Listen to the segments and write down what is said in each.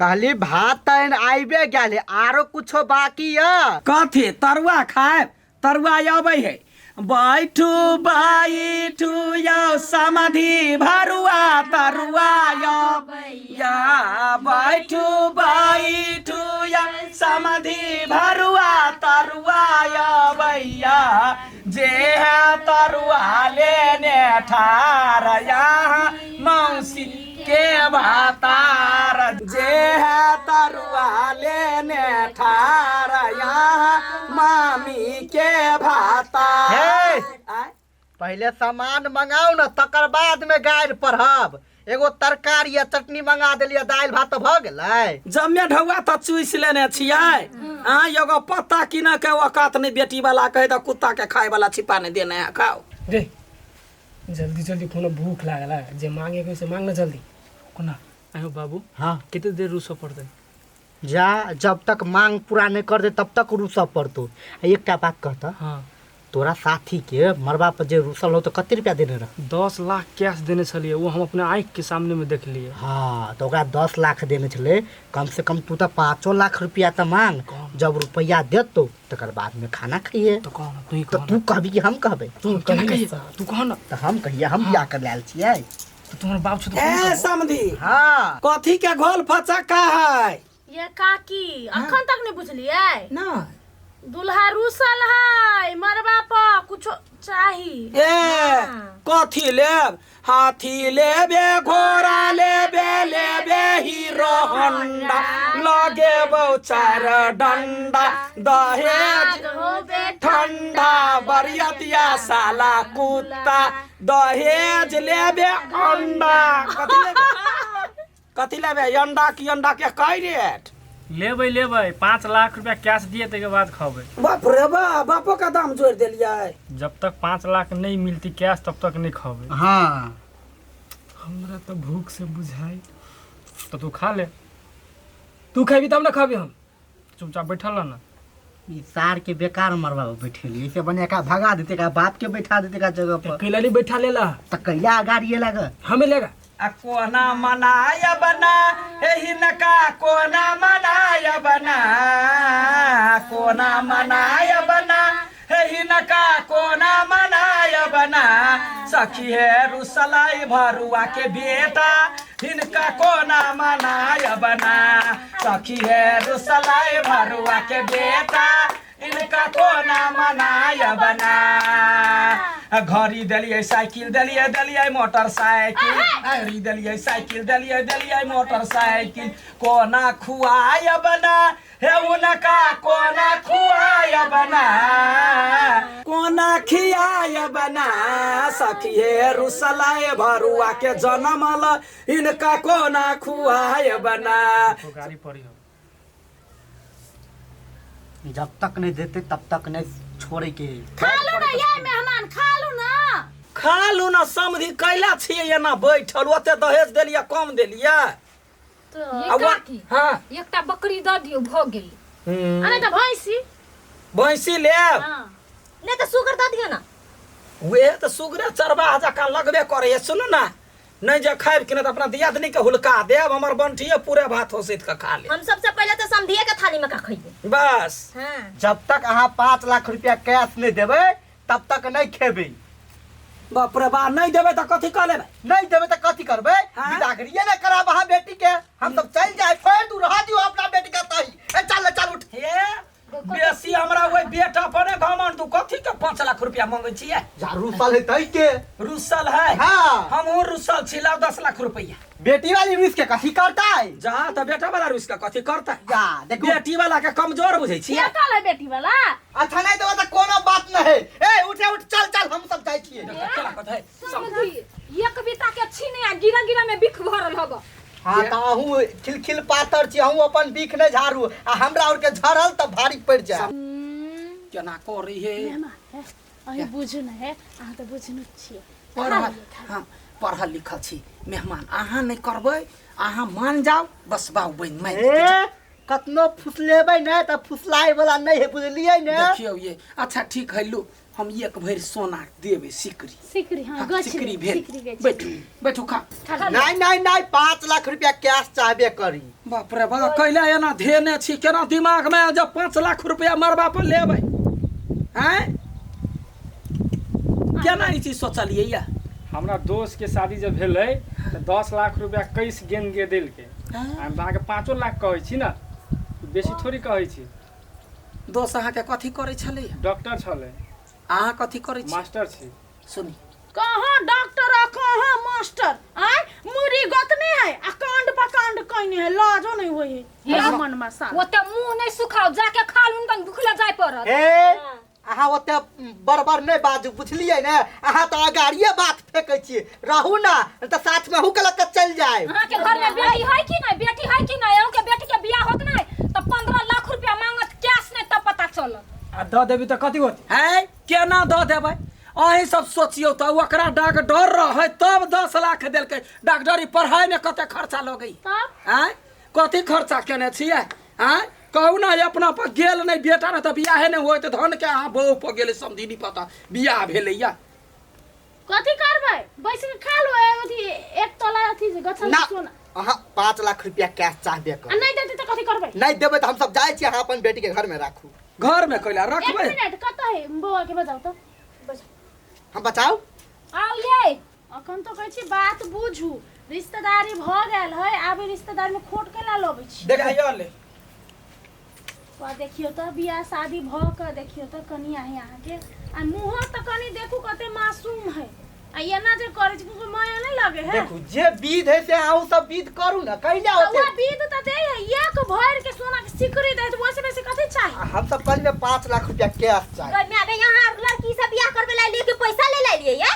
कहली भात तैन आबे गेल आरो कुछो बाकी य। कथी तरुआ खायब? तरुआ अबै है। बैठू बैठू यौ समाधि भरुआ तरुआ या, बैठू बैठू यौ समाधि भरुआ तरुआ अबैया, जे है तरुआ लेने ठार यहाँ मौसी के भातार, जे है तरुआ लेने ठार यहाँ मामी के भातार। हे! आय? पहिले सामान मंगाउ न तकर बाद में गारि पढ़ब। एगो तरकारी आ चटनी मंगा देलियै, दालि भात तऽ भऽ गेलै। जम्मे ढौआ तऽ चूसि लेने छियै। अहाँ एगो पत्ता किनऽ के औकात नहि, बेटी वाला कहै तऽ कुत्ता के खाय वाला छिपा नहि देने है, खाउ। रे जल्दी जल्दी, कोनो भूख लागल है, जे मांगे के से मांग ना जल्दी। कोना आयो बाबू? हाँ। कते देर रुसऽ पड़तै? जा जब तक मांग पूरा नहीं कर दे तब तक रुसऽ पड़तौ। आ एकटा बात कहता। हाँ। तोरा साथी के मरबा पर जे रुसल हो तो कते रुपया देने रह? 10 लाख कैश देने छलियै, वो हम अपना आँखि के सामने में देखलियै। हाँ तो ओकरा 10 लाख देने छलै, कम से कम तू तो 5 लाख रुपया तो मांग। जब रुपया देतो तकर बाद में खाना खइहे। तो कह ना, तू ही तो कह तू ना। कहबी कि हम कहबै? तू कही केना ना कहिए? साहब। तू कह ना। तो हम कहिए, हम बियाह कर लायल छियै। तो तुम्हार बाप छौ तो ए समधी। हाँ। कथी के घोल फचक्का है? ये काकी अखन तक नहीं बुझलियै? ना। दुल्हा रूसल है, मरबा पर कुछो चाही। ए कथी लेब? हाथी लेबे, घोड़ा लेबे, लेबे हीरो होंडा, लगेबौ चार डंडा, दहेज होबे ठंडा, बरियतिया साला कुत्ता, दहेज लेबे अंडा। कथी लेबे? कथी लेबे? अंडा की अंडा के कै रेट? लेबै लेबै, 5 लाख रुपया कैश दिए ताहिके बाद खबै। बाप रे बा, बापो का दाम जोड़ देलियै। जब तक 5 लाख नहीं मिलती कैश तब तक नहीं खबै। हाँ। हमरा तो भूख से बुझाई तो तू खा ले, तू खेबी तब ना खबी हम। चुपचाप बैठल रह ना। ई सार के बेकार मरबा पर बैठेली, ऐसे बढ़िया का भगा देते का बाप के बैठा देते का जगह पर। कैला नहीं बैठा लेला? त कैला अगाड़िए लाग हमें लेगा। आ कोना मनाय बना एही नका, कोना मनाय बना, कोना मनाय बना एही नका, कोना मनाय बना, सखी हे रुसलाई भरुआ के बेटा, हिनका कोना मनाय बना, सखी हे रुसलाई भरुआ के बेटा, इनका कोना मनाय बना। घड़ी देलियै, साइकिल देलियै, देलियै मोटरसाइकिल, घड़ी देलियै, साइकिल देलियै, देलियै मोटरसाइकिल, कोना खुआय बना हे उनका, कोना खुआय बना, कोना खियाय बना, सखी हे रुसलाय भरुआ के जनमल, इनका कोना खुआय बना। गाड़ी पड़ी हो। जब तक नहीं देते तब तक नहीं छोड़े के। खा लू ना ये मेहमान, खा लू ना। खा लू ना समधी, कैला छियै एना बैठल? ओते दहेज देलियै, कम देलियै? तो ये आ वो- काकी, हाँ। एकटा बकरी दऽ दियौ, भऽ गेल। अरे तो भैंसी। भैंसी लेब? हाँ। नहीं तो सुगर दऽ दियौ ना। उहे तऽ सुगरे चरबाह जकाँ लगबे करैए। सुनू ना, नहीं जे खायब कि नहीं तऽ अपना दियादनी के हुलका देब, हमर बंठिए पूरे भात होसैत के खा लेब। हम सबसे पहले तो समधिए के थाली में का खइबे। बस। हाँ। जब तक अहाँ 5 लाख रुपया कैश नहीं देबै तब तक नहीं खेबै। बाप रे बा, नहीं देबै तऽ कथी कऽ लेबै? नहीं देबै तऽ कथी करबै? हाँ? बिदागरिये ने कराब अहाँ बेटी के, हम सब चलि जाए, छोड़ि दू, रह दियौ अपना बेटी के तही। ए चल चल उठ। हे बेसी हमरा ओहि बेटा पर ने घमंड, तू कथी के 5 लाख रुपया मंगै छियै? जा रुसल है तही के। रुसल है? हाँ। हमहूँ रुसल छी, लाउ 10 लाख रुपया। बेटी वाली रुस के कथी करता है? जा तऽ बेटा वाला रुस के कथी करता? जा देखू। बेटी वाला के कमजोर बुझै छियै? के कहलै बेटी वाला? अच्छा नहीं देबो तऽ कोनो बात नहीं है। ए उठे उठ, चल चल हम सब जाइ छियै। चला कथै? समझी एक बीता के छीने आ गिरा गिरा में बिख भरल हब। हाँ तऽ अहूँ खिलखिल पातर छी, अहूँ अपन बिख नहीं झाड़ू आ हमरा और के झड़ल तऽ भारी पड़ि जाय। केना करै हे? मेहमान हे, अहीं बुझू न हे, अहाँ तऽ बुझनु छियै। पढ़ल, हाँ, पढ़ल लिखल छी मेहमान, अहाँ नहि करबै, अहाँ मान जाउ बस बाबू बहिन मानि ए कतनो फुसलेबै ने तऽ फुसलाय वाला नहीं है, बुझलियै ने? देखियौ ये। अच्छा ठीक है, लू हम एक भरि सोना देबै सिकरी। सिकरी, हाँ, हाँ, गछ सिकरी ले, भेल। सिकरी गछ। बैठू बैठू खा। नहीं नहीं नहीं, 5 लाख रुपया कैश चाहबे करी। बाप रे बाप, कैला एना धेने छी केना दिमाग में जब 5 लाख रुपया मरबा पर लेबै आँय, केना ई चीज सोचलियै या? हमरा दोस्त के शादी जब भेलै तऽ 10 लाख रुपया कैश गेन के देलकै। हम तऽ अहाँके 5 लाख कहै छी ने, बेसी थोड़ी कहै छी। दोस्त अहाँके कथी करै छलै? डॉक्टर छलै। अहाँ कथी करै छी? मास्टर छी। सुनी कहाँ डॉक्टर आ कहाँ मास्टर, आय मुरी गोतने है आ कांड पर कांड कइने है, लाजो नहीं होई है हमरा मन में साल। ओते मुंह नहीं सुखाओ, जाके खा लून कन भूखले जाय पड़त। हे अहाँ ओते बड़बड़ नहीं बाजू, बुझलियै ने? अहाँ तऽ अगाड़िए बात फेकै छियै, रहू ना तऽ साथ में अहूँ के लऽ कऽ चलि जायब। अहाँ के घर में बेटी है कि नहीं? बेटी है कि नहीं? अहूँ के बेटी के बियाह होत नहीं तऽ 15 लाख रुपया मांगत कैश, नहीं तब पता चलत। आ दऽ देबी तऽ कथी होत? है केना दऽ देबै? अहीं सब सोचियौ तऽ ओकरा डॉक्टर रहै तब 10 लाख देलकै। डॉक्टरी पढ़ाइमे कते खर्चा लगै? तब आँय कथी खर्चा केने छियै? आँय कहू ने, अपना पर गेल नहि बेटा ने तऽ बियाहे नहि होइत, धन के अहाँ बहू पर गेलै समधिनी पता बियाह भेलैया। कथी करबै? बैस के खा लो अथी एक तोला अथी जे गछल ना सोना। अहाँ 5 लाख रुपया कैश चाहबे आ कर। नहीं देते तऽ कथी करबै? नहीं देबै तऽ हम सब जाइ छी, अहाँ अपन बेटी के घर में राखू। घर में कैला एक रखबै? मिनट, कतऽ है बौआ के बजाउ तऽ हम बचाउ। आउ ये अखन तो कहै छी बात बुझू, रिश्तेदारी भऽ गेल है, आब रिश्तेदारी में खोट केला लबै छी? देखियौ ले आ देखियौ तऽ बियाह शादी भऽ कऽ देखियौ तऽ कनिया है अहाँके, आ मुँहो तऽ कनि देखू कते मासूम है, आ एना जे करै छै कोइ माया नहि लगे है। देखू जे विध है से अहूँ सब विध करू ने, कैला तऽ होते? वएह विध तऽ दै है, एक भरि के सोना के सिकरी दै है, ओहिसँ बेसी कथी चाही? आ हम सब कहली 5 लाख रुपया कैश चाही। गै माय गे, यहाँ लड़की सब बियाह करबे ला लिए के पैसा ले ले लिए ये?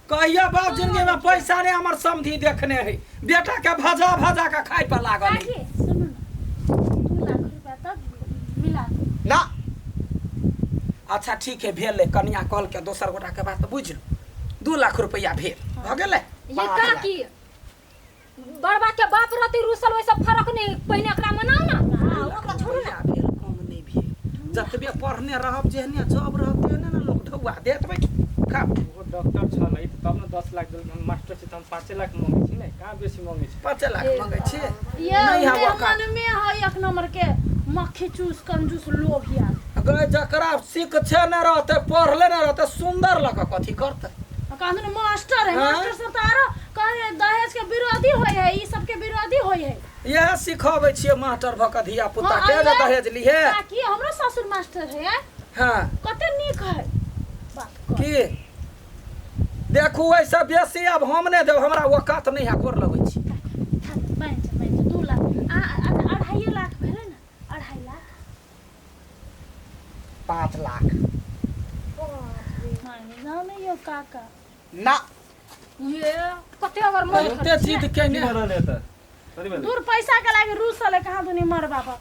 कहिया बाप जिंदगी में पैसा नहीं हमर समधी देखने है, बेटा के भजा भजा के खाय पर लागल है। काकी सुनू ने, 2 लाख रुपया तक मिला दू। ना अच्छा ठीक है भेल, कनिया कहल के दोसर गोटा के बात बुझ लू, 2 लाख रुपया भेल भऽ गेलै। ये काकी बड़बा के बाप रहती रुसल ओइसे फरक नहीं, पहिने एकरा मनाउ ना। हाँ, ओकरा छोड़ू ना। भेल कम नहीं भेल, जतबे पढ़ने रहब जेहने जॉब रहब तेहने ने लोग ढौआ देत। बैठ खा। ओहो डॉक्टर छलै तऽ तब ने 10 लाख देलकै। हम मास्टर छी तऽ हम 5 लाख मांगै छी ने, कहाँ बेसी मांगै छी? 5 लाख मांगै छी। ये नहीं हवा का। मन में है एक नंबर के मक्खी चूस कंजूस लोभिया। गै जकरा शिक्षे नहि रहतै पढ़ले नहि रहतै सुंदर लऽ कऽ कथी करतै? कहन मास्टर है, हाँ? मास्टर सब तऽ आरो कहे दहेज के विरोधी होय है, ई सब के विरोधी होय है। इएह सिखबै छियै मास्टर भऽ कऽ धिया पुता हाँ, के जे अरे। दहेज लिहे। काकी हमरो ससुर मास्टर है, हाँ कते नीक है बात कर। की देखू ऐसे बेसी आब हम नहि देब, हमरा औकात नहि है, गोर लगै छी। मानि जा, मानि जा, 2 लाख आ 2.5 लाख भेलै ने, 2.5 लाख 5 लाख मानि जाउ ने यौ काका। ना ये कते अगर मन बहुते जिद केने। दूर पैसा के लागे रूसल है कहाँ दुनी मर बाबा।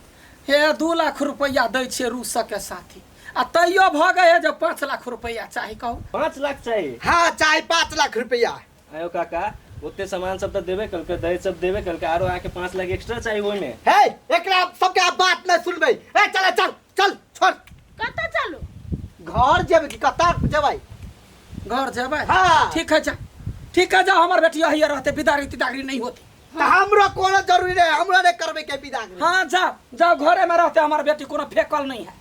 हे 2 लाख रुपया दै छियै रूस के साथी, आ तैयो भऽ गए जे 5 लाख रुपया चाही। कहू 5 लाख चाही? हाँ चाही 5 लाख रुपया। आयो काका ओते सामान सब तऽ देबे कलकै, दहेज सब देबे कलकै, आरो अहाँके 5 लाख एक्स्ट्रा चाही ओहिमे। हे एकरा सबके आप बात नहीं सुनबै। ए चल चल चल छोड़। कतऽ चलू? घर जेबै कि कतऽ जेबै? घर जेबै? हाँ। ठीक है जा, ठीक है जा, हमर बेटी यही रहते, बिदारी तिदारी नहीं होती। तऽ हमरो कोनो जरूरी नहीं, हमरो नहीं करबै के बिदागरी। हाँ जाओ जाओ, घरे में रहते, हमार बेटी कोनो फेकल नहीं है।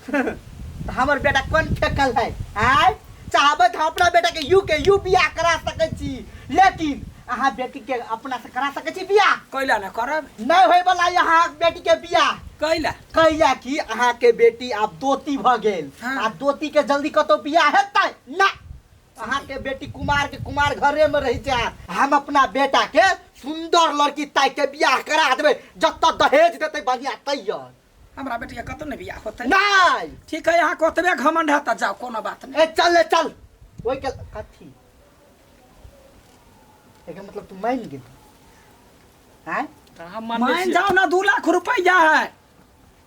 तऽ हमर बेटा कोन फेकल है? आय चाहबै तऽ अपना बेटा के you के you बियाह करा सकै छी, लेकिन अहाँ बेटी के अपना से करा सकै छी बियाह? कैला न करब? नहीं होय वाला यहाँ बेटी के बियाह। कैला? कैला कि अहाँ के बेटी आब दोती भऽ गेल। हाँ। आ दोती के जल्दी कतौ बियाह हेतै ना। अहाँ के बेटी कुमार के कुमार घरे में रहि जायत। हम अपना बेटा के सुंदर लड़की ताकि के बियाह करा देबै, जतऽ दहेज देतै बढ़िया तैयो। हमरा बेटी के कतौ नहीं बियाह होतै। नहीं ठीक है, यहाँ के ओतबे घमंड है तऽ जाओ, कोनो बात नहीं। ए चल ले चल। ओइ के कथी एकर मतलब तू मान गेल? आँय तऽ हम मानने मान छियै। जाओ ना, 2 लाख रुपया है।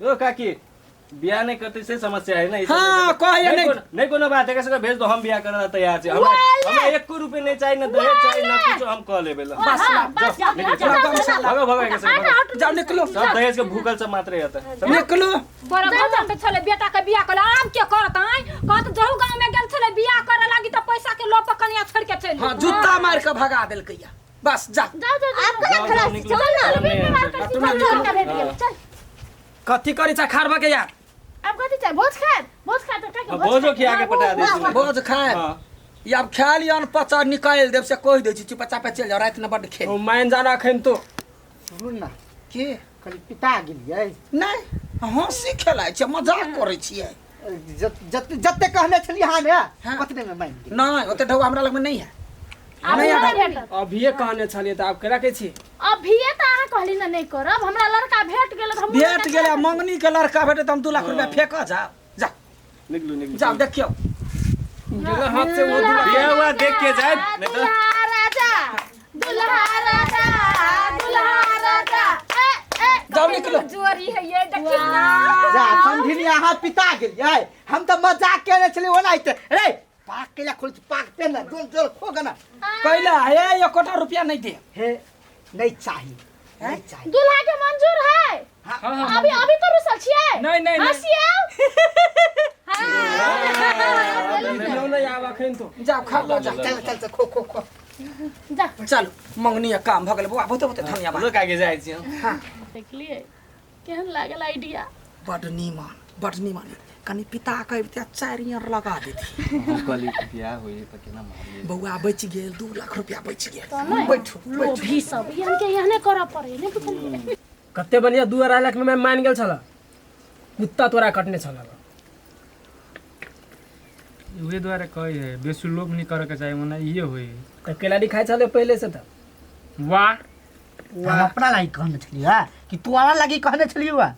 ओ काकी बियाह नहीं करते से समस्या है ना ई सब। हाँ, कहैया नहीं नहीं। नहीं कोनो बात है एकरा भेज दो, हम बियाह करे ला तैयार छी। हमरा हमरा एको रुपए नहीं चाहिए, ना दहेज चाहिए ना कुछ, हम कह लेबे ला। बस हाँ, बस जाओ, निकलो, जाओ, जाओ, चलो, जाओ, भगो भगो एकरा से, भगो। जाओ निकलो सब दहेज के भूखल सब मात्रे हेतै। निकलो। बड़ा भजन छले बेटा के बियाह करे आब के करत आय कहत जहु गांव में गेल छले बियाह करे लागी त पैसा के लोप कनिया छोड़ के चलि। हाँ जूता मार के भगा देलकैया। बस जा जाओ जाओ आप कहाँ जाओ, खड़ा जाओ, छी? निकलो। चल ना। चल, नहीं, चल चल लड़का भेट गेल चल। कथी करी छा खारबा के यार? अब कथी चाहे भोज खाए, भोज खाए त का के हाँ, भोजो खिया के पटा दे छी। भोज खाए हाँ। या अब ख्याल अन पचा निकाल देब से कहि दै छी, चुपचाप चलि जाओ, राति में बड्ड खेल। ओ मान जाना अखन तो। सुनू ना के कनि पिता गेलियै? नहि, हँसी खेलाइ छै, मजाक करै छियै। जते कहने छलियै अहाँ ने हाँ। ओतने में मानि गेल। नहि ओते ढौआ हमरा लगमे नहि है। आब नहीं नहि आब। भेटत। अभिये कहने छलियै त आब के रखै छी? अभिये त अहाँ कहली ना नहीं करब, हमरा लड़का भेट गेल त हम भेट गेल आ मंगनी के लड़का भेटत त हम 2 लाख रुपया फेक जाओ। जा निकलू निकलू जाओ देखियौ गेला हाथ से वो 2 लाख। बियाह हुआ देख के जाए नहीं तो दुल्हा राजा, दुल्हा राजा, दुल्हा राजा। ए ए जाओ निकलो। जोरी है ये देखी ना। जा समझिनी अहाँ पिता गेलियै, हम तऽ मजाक केने छलियै ओनाहिते। रे पाक केला खोल पाक पे ना जोर जोर खो गना कैला हे एकोटा रुपया नहीं दे। हे नहीं चाहिए, नहीं चाहिए। दुल्हा के मंजूर है? हाँ हाँ अभी अभी तो रुसल छियै? नहीं, नहीं, नहीं। हँसियौ? लियौ नै आब अखन तो। जाओ खाओ जाओ चल चल चल खो खो खो जा चलू मंगनी काम भ गेल बौआ, बहुते बहुते धन्यवाद। लोग आगे जाइ छी हम। देखलियै केहन लागल आइडिया? बड नीमन बड नीमन। कनि पिता के अबिते 4 ईयर लगा देती। हम कहली बियाह होई त केना मारिए। बौआ बचि गेल, 2 लाख रुपया बचि गेल। बैठू बैठू। लोभी सब एहन के एहने करऽ पड़े नहि बुझलियै? कते बढ़िया 2-2.5 लाख में मान गेल छल, कुत्ता तोरा कटने छल। उहे दुआरे कहै है बेसी लोभ नहीं करे के चाही, मने इहे होई। त केलारी खाइ छले पहिले से त। वाह हम अपना लागि कहने छलियै कि तोरा लागि कहने छलियै?